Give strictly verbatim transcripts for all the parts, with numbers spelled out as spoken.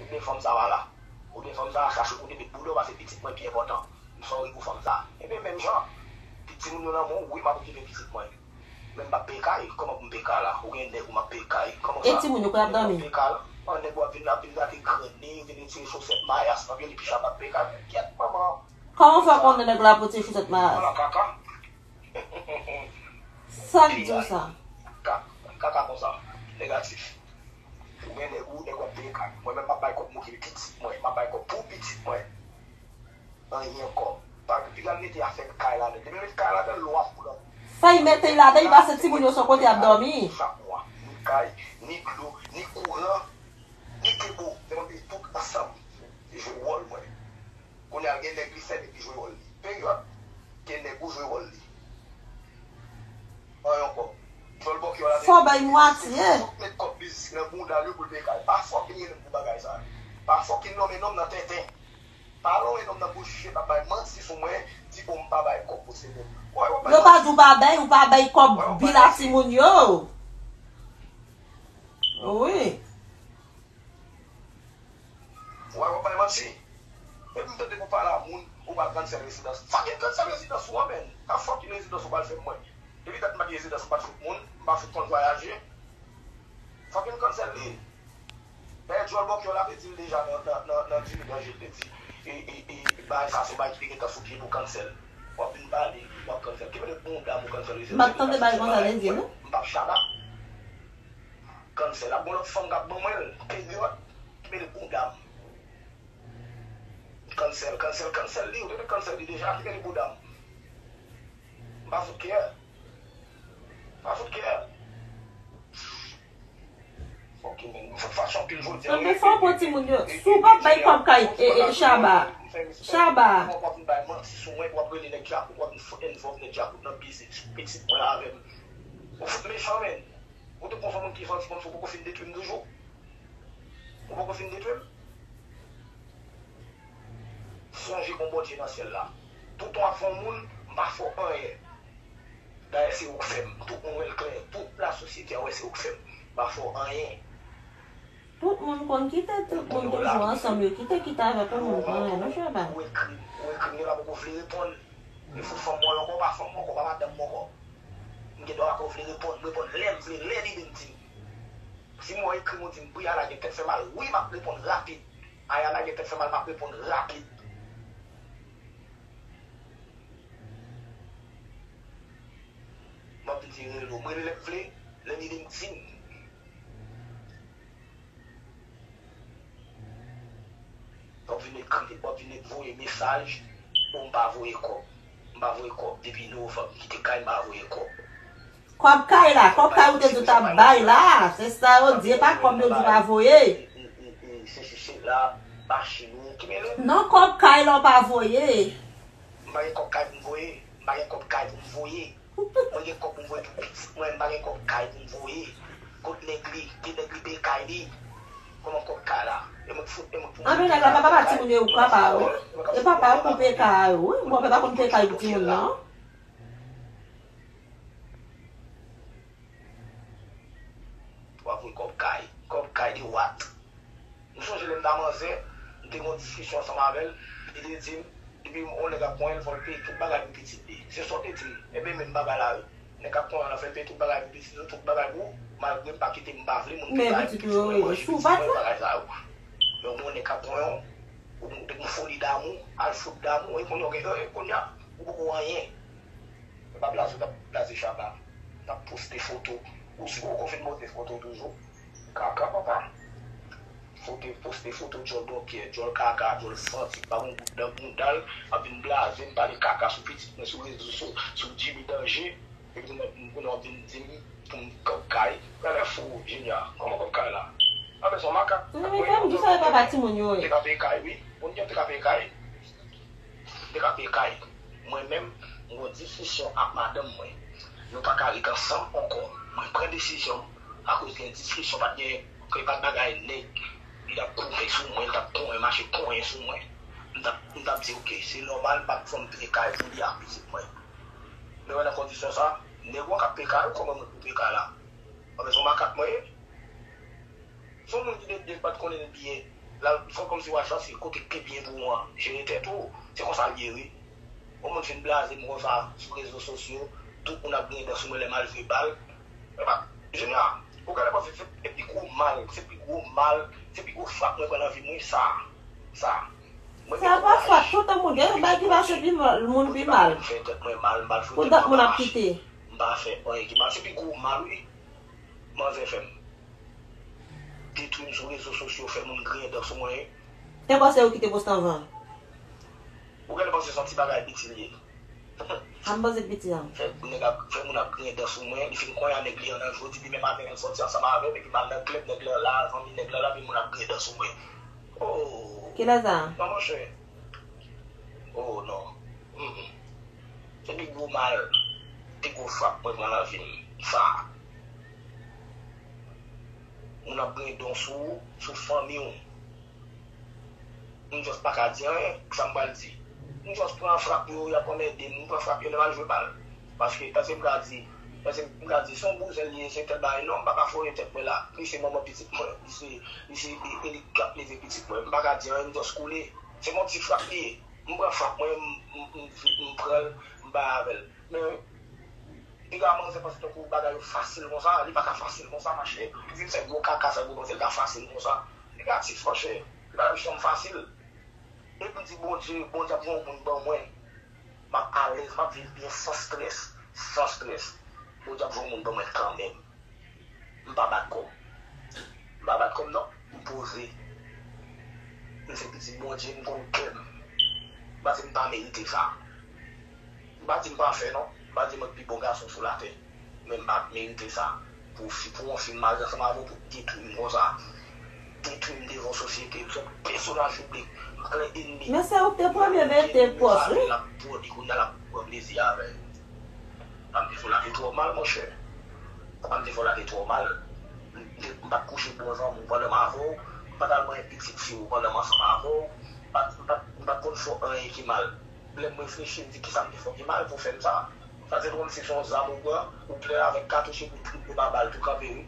Ebyen fanm sa a la. Oubyen fanm sa a chache kote met bouda w pase pitit mwen pi enpòtan. M sòri pou fanm sa a. Ebyen menm jan, timoun yo nan men w, wi, m ap okipe pitit mwen. Men m p ap peye kay, kòman pou m peye kay la? Ou gen nèg ou m ap peye kay, kòman sa? E timoun yo, kote y ap dòmi? M p ap peye kay la. An nèg w ap vin, ap vin gate grenn li, vin retire sosèt mayas nan pye li, pi chaba ap peye kay. Kyèt manman. Kòman w fè konnen nèg la ap retire sosèt mayas? Ala kaka. Sa k di w sa? Ka- Kaka konsa. Negatif. Ou gen nèg ou, nèg w ap peye kay. Mwen menm m ap bay kòb m okipe pitit mwen, m ap bay kòb pou pitit mwen. Anyen ankò. Pa piga l mete afè kay ladan. Depi l met kay ladan, lwa fou nan. Sa y mete y ladan, y pase timoun yo sou kote y ap dòmi. Chak mwa, ni kay, ni dlo, ni kouran, ni kebo. Se mwen peye tout ansanm. Se jwe wòl mwen. Kounye a gen nèg li sèvi ki jwe wòl li. Peryòd. Gen nèg ou jwe wòl li. Anyen ankò. Djòl bòkyò la. Fò bay mwatye. Fòk met kòb biznis nan bounda l yo pou l peye kay. Pa fòk gen nèg pou bagay sa. Pa fòk gen nonmen nonm nan tenten. Pa lonmen nonm nan bouch jet ap bay manti sou mwen, di bon m pa bay kòb pou se moun. Yo pa di w pa bay, ou pa bay kòb bil a timoun yo. Wi. Ou wè w ap bay manti. Epi m tande pou pale a moun, ou pral kansèl rezidans. Fucking kansèl rezidans ou an, menn. Ka fucking rezidans ou pral fè mwen. Depi dat m pa gen rezidans, m pa t fout moun, m pa fout konn vwayaje. Fucking kansèl li. Dayè, djòl bòkyò la te di l deja nan, nan, nan, nan Jimmy Danje, l te di, e, e, e, bagay sa se bagay ki te gentan sou pye pou kansèl. W ap vin pale, w ap kansèl. Ki mete bounda m ou kansèl rezidans. M pa t tande bagay konsa l te di, non? M p ap chaba. Cancel. Ap gen lòt fanm k ap ban mwen l. Peryòd. Ki mele bounda m. Cancel, cancel, cancel li. Ou te cancel li deja. Ki mele bounda m. M pa fout kè. M pa fout kè. Ok, men. M fout fache anpil jodi a. Anben, fò w pran timoun yo. Si w p ap bay kòb kay, e, e, Chaba. Chaba. W ap vin bay manti sou mwen, w ap rele nèg Djakout, w ap vin fout involve nèg Djakout nan biznis pitit mwen avè m. Ou fout mechan, men. Ou te konn fè moun ki santi kòmsi ou poko fin detwi m toujou? Ou poko fin detwi m? Sonje gon Bondye nan syèl la. Toutan w ap fè yon moun, m pa fè w anyen. Dayè, se ou k fè m. Tout moun wè l klè. Tout lasosyete a wè se ou k fè m. M pa fè w anyen. Tout moun konn kite tout moun toujou ansanm yo. Kite kite avèk yon moun pa anyen, non, Chaba. Ou ekri, ou ekri m, yo pa poko vle reponn. Yo fout fanm mwen ankò, pa fanm mwen ankò, pa madanm mwen ankò. M gen dwa pa vle reponn, m reponn lè m vle, lè lide m di m. Si m wè w ekri m ou di m, Briana gen tèt fè mal, wi, m ap reponn rapid. Ayana gen tèt fè mal, m ap reponn rapid. M ap vin di rele w, m rele lè m vle, lè lide m di m. W ap vin ekri, w ap vin voye mesaj, o m pa voye kòb. M pa voye kòb depi novanm, m kite kay, m pa voye kòb. Kòb kay la, kòb kay ou te di w t ap bay la, se sa yo di, e pa kòb yo di w pa voye. Se, se, se la, machin ou, ki mele. Non, kòb kay la w pa voye. M pa gen kòb kay pou m voye, m pa gen kòb kay pou m voye. Mwen gen kòb pou m voye pou pitit mwen, m pa gen kòb kay pou m voye. Kot nèg li? Ki nèg li peye kay li? Kòman kòb kay la? E mwen k fout, e mwen k pou mwen. Anben, nèg la pa papa timoun yo, ou papa ou. E papa ou pou peye kay ou, wi. Bon, papa konn peye kay pou timoun nan. W ap voye kòb kay. Kòb kay de what? M sonje lè m ta manzè, m te gen yon diskisyon ansanm avè l, li te di m, depi yon nèg ap konyen l, fò l peye tout bagay pou pitit li. Se sa w te di m. Ebyen, menm bagay la, wi. Nèg k ap konyen w la, fè l peye tout bagay pou pitit ou, tout bagay pou ou, malgre m pa kite m pa vle moun peye bagay pou pitit mwen, manje pitit mwen, bagay sa yo. Men ou gen yon nèg k ap konyen w, ou gen yon foli damou, al fout damou, e kounye a w gen, e kounye a, ou poko anyen. E pa blaze, w t ap blaze Chaba. N ap poste foto. Ou si ou poko fin poste foto toujou. Kaka papa. Foto, poste foto djòl bòkyè, djòl kaka, djòl santi, pa gon gout nan bounda l, ap vin blaze m, pale kaka sou pitit mwen, sou rezo, sou, sou Jimmy Danje. Epi kounye a w ap vin di m pou m kòb kay. Gade fou, Junior. Kòman kòb kay la? Anben se yon makak. Anben fè m di sa e papa timoun yo ye. Te ka peye kay, wi. Moun yo te ka peye kay. Te ka peye kay. Mwen menm, m gon diskisyon ak madanm mwen. Nou pa ka ret ansanm ankò. Mwen pran desizyon m akoz gen diskisyon, pa t gen, ke pa t bagay nèg. Li t ap koupe sou mwen, li t ap konyen, mache konyen sou mwen. M t ap, m t ap di, oke, se nòmal, m p ap fè m peye kay pou li ak pitit mwen. Men wè nan kondisyon sa, nèg ou an k ap peye kay ou, kòman mwen pou peye kay la? Anben se yon makak mwen ye. Se yon moun ki te, te pa t konnen byen. La, fè kòmsi w al chèche kote k pi byen pou ou an. Jere tèt ou. Se konsa l ye, wi. Yon moun fin blaze m konsa sou rezo sosyo, tout moun ap griyen dan sou mwen lè m al jwe bal. Epa, Junior, ou genlè panse se, se pi gwo mal, se pi gwo mal, se pi gwo frap mwen pran nan vi m, wi, sa. Sa. Mwen Sa gen pa kouraj. Frap tout moun, gen bagay ki pase pi mal, moun pi mal. M fè tèt mwen mal, m pa al fout Pou tèt dat mwen moun ap mache. Kite. M pa fè anyen ki mal, se pi gwo mal, wi. Manzè fè m. Detwi m sou rezo sosyo, fè moun griyen dan sou mwen. Te panse yo kite post anvan. Ou genlè panse se yon ti bagay piti l ye. A m panse piti an. Fè nèg ap, fè moun ap griyen dan sou mwen, li fin konya nèg li an nan jodi, demen maten l sòti ansanm avè m, epi m al nan klèb, nèg lan la, zanmi nèg lan la, epi moun ap griyen dan sou mwen. Oh! Kilè sa? Non, monchè. Oh, non. Mm, mm. Se pi gwo mal, pi gwo frap mwen pran nan vi m. Sa. Moun ap griyen dan sou ou, sou fanmi w. M just pa ka di anyen, sa m pral di. M just pran frap yo, y ap anmède m, m pran frap yo lè m al jwe bal. Paske, èske m ka di, èske m ka di, se yon bouzen li ye, se tèl bagay, non, m pa ka foure tèt mwen la. Li se manman pitit mwen, li se, li se, e, e li k ap leve pitit mwen. M pa ka di anyen, m just koule. Se yon ti frap li ye. M pran frap mwen, m, m, m, m pran l, m bay avè l. Men, piga manzè panse tankou bagay yo fasil konsa, li pa ka fasil konsa, mache. Ou vin fè gwo kaka sa pou panse l ka fasil konsa. Negatif, monchè. Li pa janm fasil. Depi m di Bondye, Bondye ap voye yon moun ban mwen, m ap alèz, m ap viv byen san strès, san strès. Bondye ap voye yon moun ban mwen kanmenm. M pa bat kò m. M pa bat kò m non. M poze. M se pitit Bondye, m konn kè m. M pa di m pa merite sa. M pa di m pafè non. M pa di mwen pi bon gason sou latè. Men m pa merite sa. Pou fi, pou yon fi m marye ansanm avè w, pou detwi m konsa. Detwi m devan sosyete, m se yon pèsonaj piblik. M pale ennmi. Men se ou k te premye mete pòs, wi. L ap pwodi kounye a, l ap pran plezi avè l. Sa m te fè w la te twò mal, monchè. Sa m te fè w la te twò mal. M te, m pa t kouche bon zanmi w pandan m avè w. M pa t al manyen pitit fi w pandan m ansanm avè w. M pa t, m pa t, m pa t konn fè w anyen ki mal. Lè m reflechi, m di, "Kisa m te fè w ki mal pou w fè m sa?" Sa se kòmsi se yon zam ou pran, ou plen avèk katouch epi w trip yo pa bal tou kanpe, wi.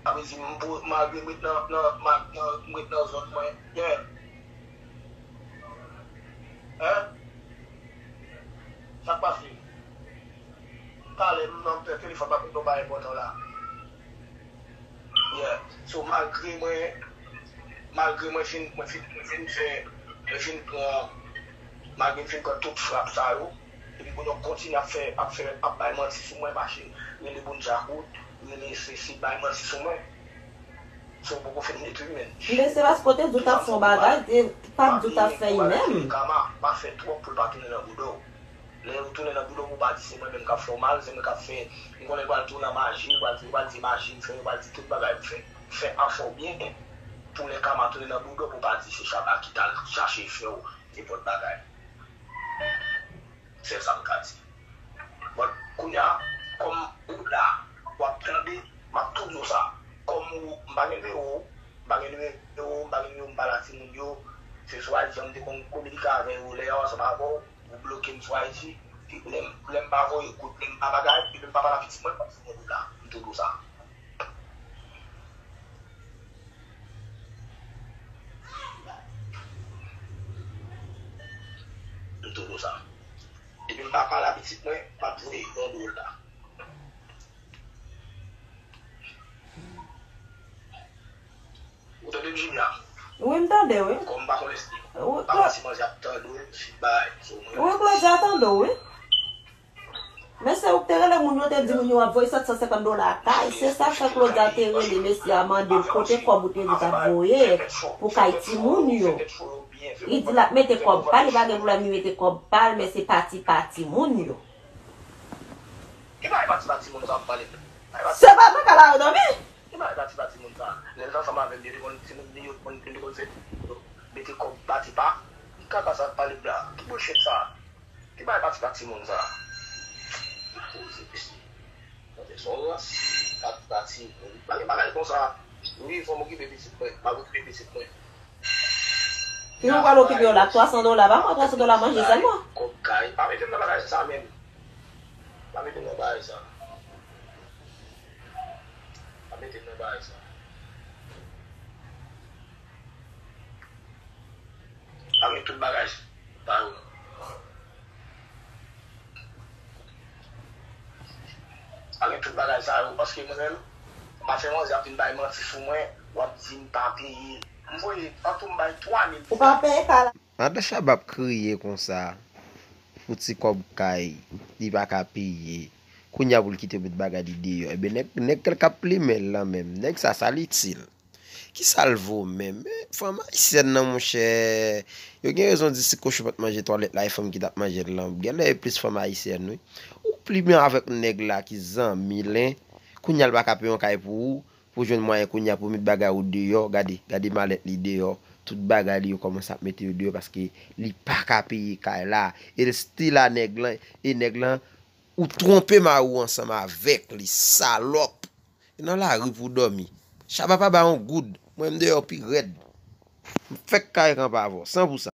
Sa vle di, m pou, malgre m ret nan, nan, ma-, nan, m ret nan zòn mwen, yeah. Hein? Sa k pase? Talè, m nan telefòn, m ap reponn yon bagay enpòtan la. Yeah. So, malgre mwen, malgre mwen fin, mwen fin, mwen fin fè, mwen fin pran, malgre m fin pran tout frap sa yo, epi moun yo kontinye ap fè, ap fè, ap bay manti sou mwen, mache, rele moun djakout, rele sesi, bay manti sou mwen. So, w poko fin detwi m, men. Men se paske w te di w t ap fè yon bagay, te, pa t di w t ap fè li menm. Kama, pa fè twòp pou l pa tounen nan bouda w. Lè ou tounen nan bouda w, ou pa di se mwen menm k ap fè w mal, se mwen k ap fè, m konnen yo pral di w nan maji, yo pral di, yo pral di maji m fè, yo pral di tout bagay m fè. Fè afè w byen, pou lè kama tounen nan bouda w, pou w pa di se Shabba ki t al chache fè w nenpòt bagay. Sèl sa m ka di. But, kounye a, kòm ou la, w ap tande, m ap tou di w sa. Kòm ou, m pa gen nimewo w, m pa gen nimewo w, m pa gen nimewo, m pa la timoun yo. Se sou I G m te konn kominike avè yo lè yo ansanm avè w. Ou bloke m sou I G, lè m, lè m pa voye kout, lè m pa bagay, epi m pa pale a pitit mwen, m ap fout mwen la. M tou di w sa. M tou di w sa. Epi m pa pale a pitit mwen, m ap voye yon do la. Ou tande m, Jimmy a? Wi, m tande, wi. Kòm m pa konnen si, wi, m pa konnen si manzè ap tande w, si bay, so mwen. Wi, Claudia tande w, wi. Men se ou k te rele moun yo, te di moun yo ap voye sèt san senkant dola kay. Se sa k fè Claudia te rele mesye a, mande l kote kòb ou te di w t ap voye pou kay timoun yo. Li di l ap mete kòb pa l, li pa gen pwoblèm, li mete kòb pa l, men se pati pa timoun yo. Ki bagay pati pa timoun sa w ap pale? Se pa nan kay la yo dòmi? Ki bagay pati pa timoun sa? Lè l t ansanm avè m, yo te konn timoun li, yo te konn, yo te konn fè mete kòb pati pa. Ki kaka sa w ap pale la? Ki bullshit sa? Ki bagay pati pa timoun sa? Poze mesye. Tande son rans, pati pa timoun. Pa gen bagay konsa. Wi, fò m okipe pitit mwen. M ap okipe pitit mwen. Ki nou pral okipe yo la? Twa san dola, ba mwen twa san dola manje sèlman. Kòb kay. Pa mete m nan bagay sa menm. Pa mete m nan bagay sa. Pa mete m nan bagay sa. Tout bagay sa yo. Pale tout bagay sa yo, paske mwen menm, m pa fè manzè ap vin bay manti sou mwen, w ap di m pa peye. M voye, an tou m bay twa mil. Ou pa peye kay la. Pandan Shabba ap kriye konsa pou ti kòb kay, li pa ka peye. Kounye a pou l kite met bagay li deyò. Ebyen, nèg, nèg k ap plimen l lan menm, nèg sa, sa l itil? Kisa l vo menm? Men, fanm ayisyèn nan, monchè, yo gen rezon di si kochon pa t manje twalèt la, e fanm ki t ap manje l lan. Genlè e plis fanm ayisyèn, wi. Ou plimen avèk nèg la ki zanmi l, en. Kounye a l pa ka peye yon kay pou ou, pou jwenn mwayen kounye a pou met bagay ou deyò. Gade, gade malèt li deyò. Tout bagay li yo kòmanse ap mete yo deyò paske li pa ka peye kay la. E l still a nèg lan, e nèg lan, ou twonpe mari w ansanm avèk li, salòp. E nan lari pou w dòmi. Shabba pa bay yon goud. Mwen m deyò pi rèd. M fèk kare kanpe avè w, san pou san.